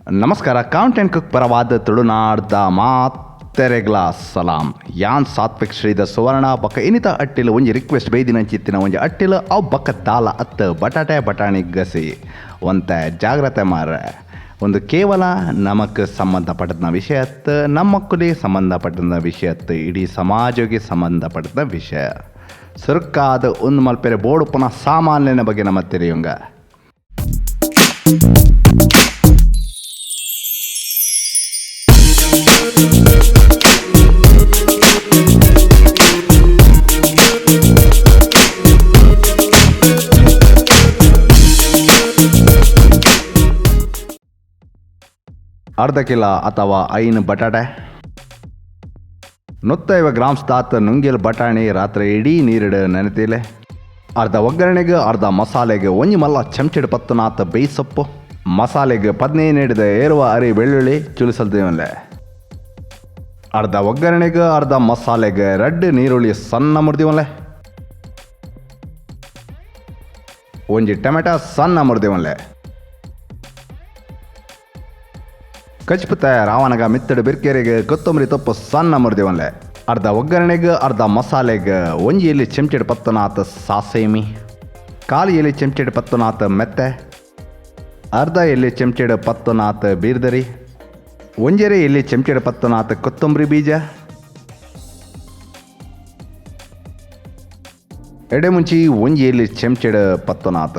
ನಮಸ್ಕಾರ, count and cook ಪರವಾದ ತುಳುನಾಡ್ದ ಮಾತೆರೆಗ್ಲಾ ಸಲಾಂ. ಯಾನ್ ಸಾತ್ವಿಕ್ ಶ್ರೀಧರ್ ಸುವರ್ಣ ಬೊಕ್ಕ ಇನಿತ ಅಟ್ಟಿಲ್ ಒಂಜಿ ರಿಕ್ವೆಸ್ಟ್ ಬೈದಿನಂಚಿತ್ತಿನ ಒಂಜಿ ಅಟ್ಟಿಲ್ ಅವು ಬೊಕ್ಕ ದಾಲ ಅತ್ತ ಬಟಾಟೆ ಬಟಾಣಿ ಗಸಿ ಒಂತೆ ಜಾಗ್ರತೆ ಮಾರ. ಒಂದು ಕೇವಲ ನಮಕ್ ಸಂಬಂಧಪಟ್ಟದ ವಿಷಯ ಅತ್ತ, ನಮ್ಮಕ್ಕುಲಿ ಸಂಬಂಧಪಟ್ಟದ ವಿಷಯ ಅತ್ತ, ಇಡೀ ಸಮಾಜಕ್ಕೆ ಸಂಬಂಧಪಟ್ಟದ ವಿಷಯ. ಸುರುಕಾದ ಒಂದು ಮಲ್ಪೆರೆ ಬೋಡುಪುನ ಸಾಮಾನ್ಯನ ಬಗ್ಗೆ ನಮ್ಮ ತೆರೆಯುಂಗ. ಅರ್ಧ ಕಿಲೋ ಅಥವಾ 5 ಬಟಾಟೆ, 150 ಗ್ರಾಮ್ಸ್ ದಾತ್ ನುಂಗಿಲ್ ಬಟಾಣಿ ರಾತ್ರಿ ಇಡೀ ನೀರಿಡು ನೆನೆತಿಲೆ. ಅರ್ಧ ಒಗ್ಗರಣೆಗೆ ಅರ್ಧ ಮಸಾಲೆಗೆ ಒಂಜಿ ಮಲ್ಲ ಚಮಚೆಡ್ ಪತ್ತುನಾತ್ ಬೇಯ್ಸೊಪ್ಪು, ಮಸಾಲೆಗೆ 15 ಹಿಡಿದ ಏರುವ ಅರಿ ಬೆಳ್ಳುಳ್ಳಿ ಚುಲಿಸಲ್ದೇವನ್ಲೆ. ಅರ್ಧ ಒಗ್ಗರಣೆಗೆ ಅರ್ಧ ಮಸಾಲೆಗೆ 2 ನೀರುಳ್ಳಿ ಸಣ್ಣ ಮುರಿದಿವನ್ಲೆ, ಒಂಜಿ ಟೊಮೆಟೊ ಸಣ್ಣ ಮುರಿದಿವನ್ಲೆ. ಕಚ್ಪು ತಯಾರಾವನಗ ಮಿತ್ತಡು ಬಿರ್ಕೆರೆಗೆ ಕೊತ್ತಂಬರಿ ತೊಪ್ಪು ಸಣ್ಣ ಮುರಿದಿವನ್ಲೆ. ಅರ್ಧ ಒಗ್ಗರಣೆಗೆ ಅರ್ಧ ಮಸಾಲೆಗೆ ಒಂಜಿ ಎಲ್ಲಿ ಚಮಚೆಡ್ ಪತ್ತನಾತ ಸಾಸೇಮಿ, ಕಾಲು ಎಲ್ಲಿ ಚಮಚೆಡ್ ಪತ್ತನಾತ ಮೆತ್ತೆ, ಅರ್ಧ ಎಲ್ಲಿ ಚಮಚೆಡ್ ಪತ್ತನಾತ ಬೀರ್ದರಿ, ಒಂಜರೆ ಎಲ್ಲಿ ಚಮಚೆಡ್ ಪತ್ತನಾತ ಕೊತ್ತಂಬರಿ ಬೀಜ, ಎಡೆಮುಂಚಿ ಒಂಜಿ ಎಲ್ಲಿ ಚಮಚೆಡ್ ಪತ್ತನಾತ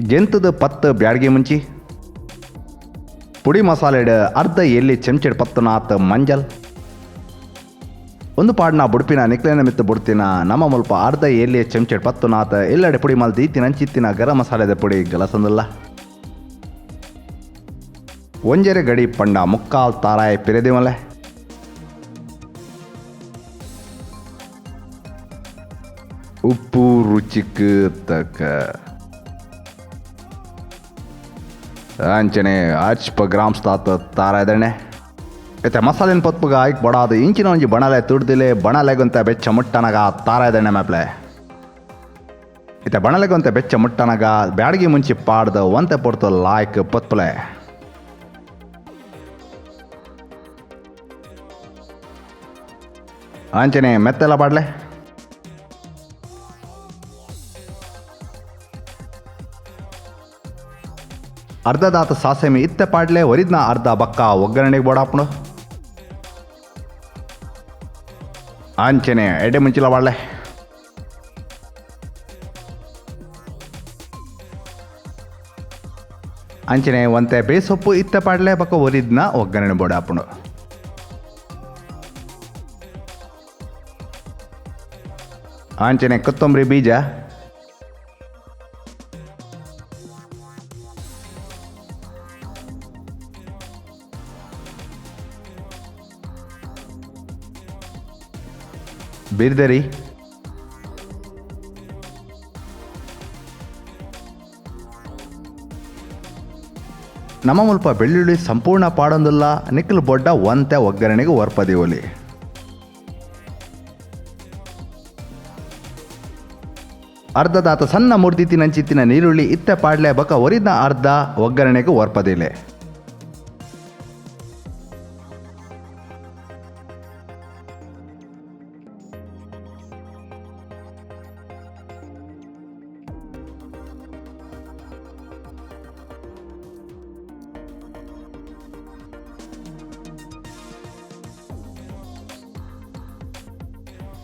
ಗೆಂತದ 10 ಬ್ಯಾಡ್ಗೆ ಮುಂಚಿ, ಪುಡಿ ಮಸಾಲೆಡ್ ಅರ್ಧ ಎಲ್ಲಿ ಚಮಚೆಡ್ ಪತ್ತನಾತ್ ಮಂಜಲ್, ಒಂದು ಪಾಡ್ನ ಬುಡ್ಪಿನ ನಿಕ್ಲೇನ ಮಿತ್ತು ಬುಡ್ತಿನ ನಮ್ಮ ಮುಲ್ಪ ಅರ್ಧ ಎಲ್ಲಿ ಚಮಚೆಡ್ ಪತ್ತನಾತ್ ಎಲ್ಲಡೆ ಪುಡಿ ಮಲ್ತಿ ಇತ್ತಿನ ಅಂಚಿತ್ತಿನ ಗರಂ ಮಸಾಲೆದ ಪುಡಿ ಗಲಸಂದಲ್ಲ. ಒಂಜರೆ ಗಡಿ ಪಂಡ ಮುಕ್ಕಾಲ್ ತಾರಾಯ ಪಿರೆದಿಮಲೆ. ಉಪ್ಪು ರುಚಿಕ್ ತಕ್ಕ. ಅಂಚನೆ ಅಚ್ಪ ಗ್ರಾಮ್ಸ್ ತಾತ ತಾರಾಯ್ದಣ್ಣೆ. ಇತ್ತೆ ಮಸಾಲೆನ ಪತ್ಪುಗ ಆಯ್ಕ್ ಬಡಾದ ಇಂಚಿನ ಒಂಜಿ ಬಣಲೆ ತುಡ್ದಿಲೆ ಬಣಲೆಗಂತ ಬೆಚ್ಚ ಮುಟ್ಟನಗ ತಾರಾಯ್ದಣ್ಣೆ ಮ್ಯಾಪ್ಲೆ. ಇತ್ತೆ ಬಣಲೆಗಂತ ಬೆಚ್ಚ ಮುಟ್ಟನಗ ಬ್ಯಾಡಗಿ ಮುಂಚಿ ಪಾಡ್ದ ಒಂತೆ ಪೊರ್ತು ಲಾಯ್ಕ್ ಪತ್ಪುಲೆ. ಅಂಚನೆ ಮೆತ್ತೆಲ್ಲ ಪಾಡ್ಲೆ. ಅರ್ಧದಾತ ಸಾಸೆಮಿ ಇತ್ತೆ ಪಾಡ್ಲೆ, ಒರಿದ್ನ ಅರ್ಧ ಬಕ್ಕ ಒಗ್ಗರಣೆಗೆ ಬೋಡಾಪುಂಡು. ಅಂಚನೆ ಎಡೆ ಮುಂಚಿಲ ಪಾಡ್ಲೆ. ಅಂಚನೆ ಒಂತೆ ಬೇಸೊಪ್ಪು ಇತ್ತೆ ಪಾಡ್ಲೆ, ಬಕ್ಕ ಒರಿದ್ನ ಒಗ್ಗರಣೆ ಬೋಡಾಪುಂಡು. ಅಂಚನೆ ಕೊತ್ತಂಬರಿ ಬೀಜ, ಬಿರ್ದರಿ, ನಮ್ಮ ಮುಲ್ಪ ಬೆಳ್ಳುಳ್ಳಿ ಸಂಪೂರ್ಣ ಪಾಡೊಂದುಲ್ಲ, ನಿಕ್ಕಲು ಬೊಡ್ಡ ಒಂತೆ ಒಗ್ಗರಣೆಗೆ ಒರ್ಪದಿವೊಲಿ. ಅರ್ಧದಾತ ಸಣ್ಣ ಮುರ್ದಿತ್ತಿನಂಚಿತ್ತಿನ ನೀರುಳ್ಳಿ ಇತ್ತೆ ಪಾಡ್ಲೆ, ಬಕ ಒರಿದ ಅರ್ಧ ಒಗ್ಗರಣೆಗೆ ಒರ್ಪದಿಲೆ.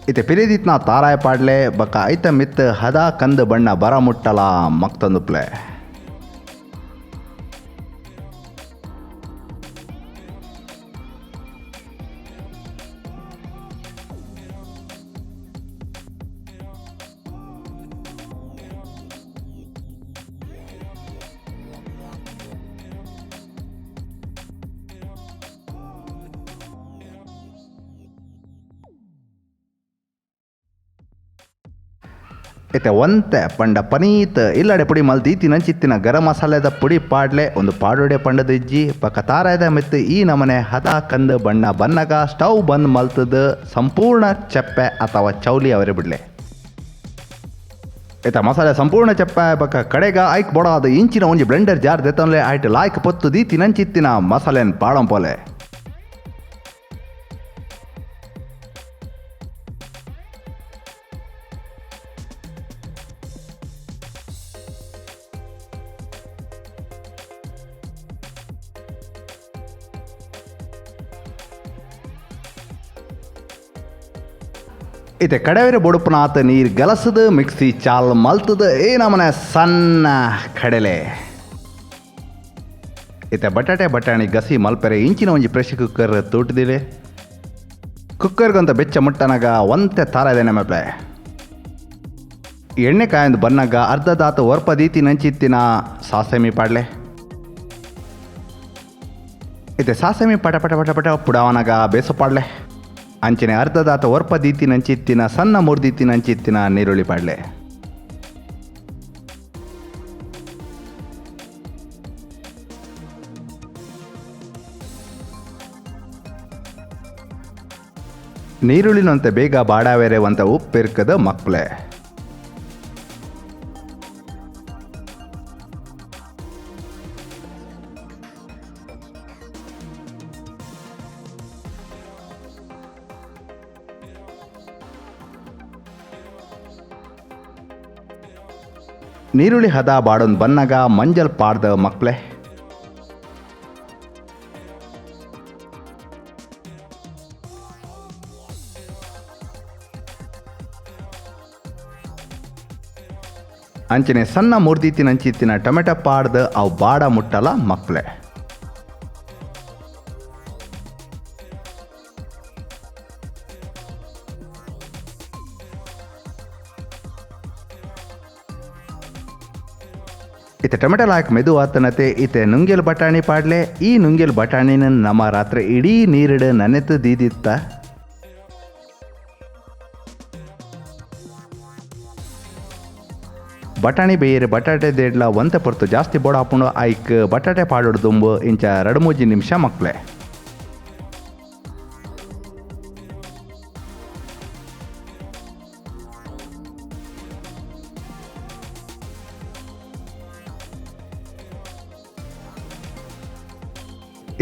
ಇತ್ತೆ ಪಿರಿದಿತ್ನ ತಾರಾಯ ಪಾಡ್ಲೆ, ಬಕ ಐತ ಮಿತ್ ಹದ ಕಂದು ಬಣ್ಣ ಬರ ಮುಟ್ಟಲ ಮಕ್ತಂದುಪ್ಲೆ. ಇತ್ತೆ ಒಂತೆ ಪಂಡ ಪನೀತ್ ಇಲ್ಲಡೆ ಪುಡಿ ಮಲ್ತಿ ಇತ್ತಿನಂಚಿತ್ತಿನ ಗರಂ ಮಸಾಲೆದ ಪುಡಿ ಪಾಡ್ಲೆ, ಒಂದು ಪಾಡೋಡೆ ಪಂಡದ ಇಜ್ಜಿ. ಬಕ ತಾರಾಯದ ಮಿತ್ತು ಈ ನಮನೆ ಹದ ಕಂದು ಬಣ್ಣ ಬನ್ನಗ ಸ್ಟವ್ ಬಂದ್ ಮಲ್ತದ ಸಂಪೂರ್ಣ ಚಪ್ಪೆ ಅಥವಾ ಚೌಲಿ ಅವರೇ ಬಿಡ್ಲೆ. ಇತ್ತ ಮಸಾಲೆ ಸಂಪೂರ್ಣ ಚಪ್ಪ ಬಕ್ಕ ಕಡೆಗ ಐಕ್ ಬೊಡಾದ ಇಂಚಿನ ಒಂಜಿ ಬ್ಲೆಂಡರ್ ಜಾರ್ ದೆತ್ತೊನ್ಲೆ ಆಯ್ಟ್ ಲಾಯ್ಕ್ ಪೊತ್ತು ದೀತಿನಂಚಿತ್ತಿನ ಮಸಾಲೆನ್ ಪಾಡಂಪೋಲೆ. ಇತ್ತೆ ಕಡವೆರೆ ಬೊಡುಪುನಾತ ನೀರು ಗಲಸದ ಮಿಕ್ಸಿ ಚಾಲ್ ಮಲ್ತದ ಏ ನಮನೆ ಸಣ್ಣ ಕಡಲೆ. ಇತ್ತೆ ಬಟಾಟೆ ಬಟಾಣಿ ಗಸಿ ಮಲ್ಪೆರೆ ಇಂಚಿನ ಒಂಜಿ ಪ್ರೆಷರ್ ಕುಕ್ಕರ್ ತೂಟದಿಲೆ. ಕುಕ್ಕರ್ಗಂತ ಬೆಚ್ಚ ಮುಟ್ಟನಾಗ ಒಂತೆ ತಾರ ಇದೆ ನಮ್ಮಪ್ಲೆ. ಎಣ್ಣೆ ಕಾಯಂದು ಬನ್ನಾಗ ಅರ್ಧ ದಾತ ಒರ್ಪ ದೀತಿ ನಂಚಿತ್ತಿನ ಸಾಸಮಿ ಪಾಡ್ಲೆ. ಇತ್ತೆ ಸಾಸಮಿ ಪಟ ಪಟ ಪಟ ಪಟ ಪುಡವನಾಗ ಬೇಸು ಪಾಡ್ಲೆ. ಅಂಚನೆ ಅರ್ಧದಾತ ಒರ್ಪ ದೀತಿನಂಚಿತ್ತಿನ ಸಣ್ಣ ಮುರ್ದೀತಿನಂಚಿತ್ತಿನ ನೀರುಳ್ಳಿ ಪಾಡ್ಲೆ. ನೀರುಳ್ಳಿನಂತೆ ಬೇಗ ಬಾಡಾವೆರೆ ಒಂತ ಉಪ್ಪಿರ್ಕದ ಮಕ್ಳೆ. ನೀರುಳ್ಳಿ ಹದ ಬಾಡೊಂದು ಬನ್ನಗ ಮಂಜಲ್ ಪಾಡ್ದ ಮಕ್ಳೆ. ಅಂಚನೆ ಸಣ್ಣ ಮುರ್ದಿತ್ತಿನಂಚಿತ್ತಿನ ಟೊಮೆಟೊ ಪಾಡ್ದ ಅವು ಬಾಡ ಮುಟ್ಟಲ ಮಕ್ಳೆ. ಇತ್ತೆ ಟೊಮೆಟೊ ಹಾಕಿ ಮೆದು ಆತನತೆ ಇತ್ತೆ ನುಂಗೆಲ್ ಬಟಾಣಿ ಪಾಡ್ಲೆ. ಈ ನುಂಗೆಲ್ ಬಟಾಣಿನ ನಮ್ಮ ರಾತ್ರಿ ಇಡೀ ನೀರಿಡ ನನೆತು ದೀದಿತ್ತ. ಬಟಾಣಿ ಬೇಯರೆ ಬಟಾಟೆ ದೇಡ್ಲ ಒಂತೆ ಪೊರ್ತು ಜಾಸ್ತಿ ಬೋಡ ಹಾಪುಂಡು ಐಕ್ ಬಟಾಟೆ ಪಾಡೋಡು ದುಂಬು ಇಂಚ 2-3 ನಿಮಿಷ ಮಕ್ಳೆ.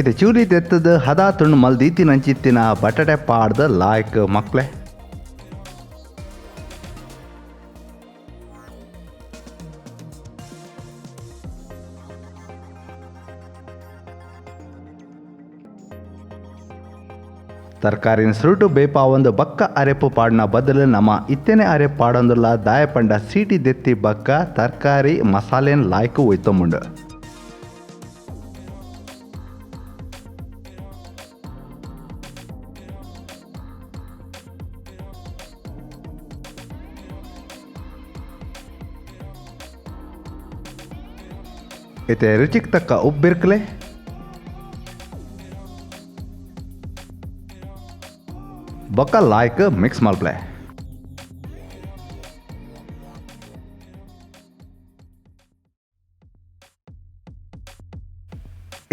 ಇದು ಚೂರಿ ತೆತ್ತದ ಹದ ತುಂಡು ಮಲ್ದೀತಿನಂಚಿತ್ತಿನ ಬಟಾಟೆ ಪಾಡ್ದ ಲಾಯ್ಕ್ ಮಕ್ಳೆ. ತರಕಾರಿನ ಸುರುಟು ಬೇಪಾವೊಂದು ಬಕ್ಕ ಅರೆಪು ಪಾಡಿನ ಬದಲು ನಮ್ಮ ಇತ್ತನೆ ಅರೆಪು ಪಾಡೊಂದುಲ್ಲ ದಾಯಪಂಡ ಸೀಟಿ ದೆತ್ತಿ ಬಕ್ಕ ತರಕಾರಿ ಮಸಾಲೆನ್ ಲಾಯ್ಕು ಒಯ್ತೊಂಬುಂಡು. ಇತ್ತೆ ರುಚಿಗೆ ತಕ್ಕ ಉಬ್ಬಿರ್ಕಲೆ. ಬೊಕ್ಕ ಲಾಯ್ಕ್ ಮಿಕ್ಸ್ ಮಲ್ಪಲೆ.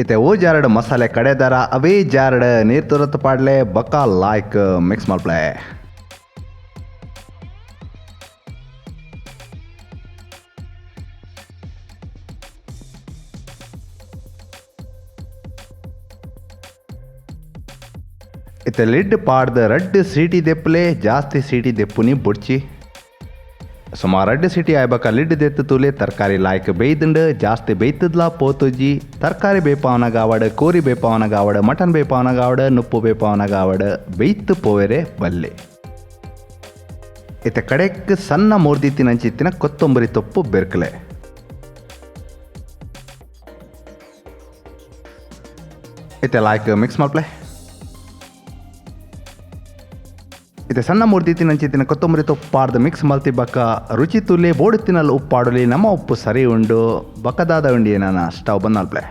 ಇತ್ತೆ ಓ ಜಾರಡ್ ಮಸಾಲೆ ಕಡೆದಾರ ಅವೇ ಜಾರಡ್ ನೀರು ತುರತ್ ಪಾಡ್ಲೆ ಬೊಕ್ಕ ಲಾಯ್ಕ್ ಮಿಕ್ಸ್ ಮಲ್ಪಲೆ. ಇತ್ತೆ ಲಿಡ್ ಪಾಡ್ದ ರಡ್ಡ್ ಸೀಟಿ ದೆಪ್ಪಲೆ, ಜಾಸ್ತಿ ಸೀಟಿ ದೆಪ್ಪುನಿ ಬೊಡ್ಚಿ. ಸುಮಾರು ರಡ್ಡ್ ಸೀಟಿ ಆಯ್ಬಕ ಲಿಡ್ ದೆತ್ತು ತೂಲೆ ತರಕಾರಿ ಲಾಯ್ಕ್ ಬೇಯ್ದುಂಡು, ಜಾಸ್ತಿ ಬೇಯ್ತದ್ಲಾ ಪೋತುಜಿ. ತರಕಾರಿ ಬೇಪಾವನಾಗ ಆವಡ್, ಕೋರಿ ಬೇಪಾವನಾಗ ಆವಡ್, ಮಟನ್ ಬೇಪಾವನಾಗ ಆವಡ್, ನುಪ್ಪು ಬೇಪಾವನಾಗ ಆವಡ್ ಬೇಯ್ತು ಪೋವೆರೆ ಬಲ್ಲೆ. ಇತ್ತೆ ಕಡೆಕ್ ಸಣ್ಣ ಮುರ್ದಿತ್ತಿನಂಚಿತ್ತಿನ ಕೊತ್ತಂಬರಿ ತೊಪ್ಪು ಬೆರ್ಕಲೆ. ಇತ್ತೆ ಲಾಯ್ಕ್ ಮಿಕ್ಸ್ ಮಲ್ಪಲೆ. ಇತ್ತೆ ಸಣ್ಣ ಮುರ್ದಿತ್ತಿನಂಚಿತ್ತಿನ ಕೊತ್ತಂಬರಿ ತೊಪ್ಪು ಪಾಡ್ದು ಮಿಕ್ಸ್ ಮಲ್ತಿ ಬಕ್ಕ ರುಚಿ ತುಲೆ ಬೋಡುತ್ತಿನಲ್ಲಿ ಉಪ್ಪಾಡಲಿ ನಮ್ಮ ಉಪ್ಪು ಸರಿ ಉಂಡು ಬಕ್ಕದಾದ ಉಂಡಿ ನಾನು ಸ್ಟವ್ ಬಂದ್ ಮಲ್ಪಲೆ.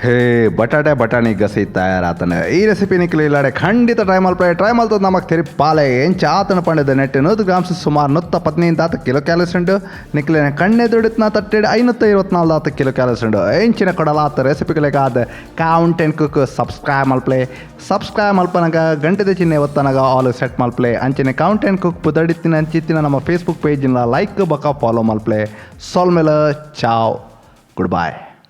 ಹೇ, ಬಟಾಟೆ ಬಟಾಣಿ ಗಸಿ ತಯಾರಾತನ. ಈ ರೆಸಿಪಿ ನಿಕ್ಲೆ ಇಲ್ಲಡೆ ಖಂಡಿತ ಟ್ರೈ ಮಲ್ಪಲೆ. ಟ್ರೈ ಮಲ್ತದ ನಮಕ್ ತೆರಿಪಾಲೆ ಎಂಚ ಆತನ ಪಂಡದ. ನೆಟ್ 100 ಗ್ರಾಮ್ಸ್ ಸುಮಾರು 115 ದಾತ ಕಿಲೋ ಕ್ಯಾಲೋರೀಸ್ ಉಂಡು. ನಿಕ್ಲೆನ ಕಣ್ಣೆದುಡಿತ್ನ ತಟ್ಟೆಡ್ 524 ದಾತ ಕಿಲೋ ಕ್ಯಾಲೋರೀಸ್ ಉಂಡು. ಎಂಚಿನ ಕೊಡಲಾತ ರೆಸಿಪಿಗಳಿಗಾದ ಕೌಂಟ್ ಆ್ಯಂಡ್ ಕುಕ್ ಸಬ್ಸ್ಕ್ರೈಬ್ ಮಲ್ಪಲೆ. ಸಬ್ಸ್ಕ್ರೈಬ್ ಮಲ್ಪನಗ ಗಂಟೆದ ಚಿಹ್ನೆ ಒತ್ತನಗ ಆಲ್ ಸೆಟ್ ಮಲ್ಪಲೆ. ಅಂಚನೆ ಕೌಂಟ್ ಆ್ಯಂಡ್ ಕುಕ್ ಪುದಡಿತ್ತಿನ ಅಂಚಿತ್ತಿನ ನಮ್ಮ ಫೇಸ್ಬುಕ್ ಪೇಜ್ನ ಲೈಕ್ ಬೊಕ ಫಾಲೋ ಮಲ್ಪಲೆ. ಸೊಲ್ಮೆಲ, ಚಾವ್, ಗುಡ್ ಬಾಯ್.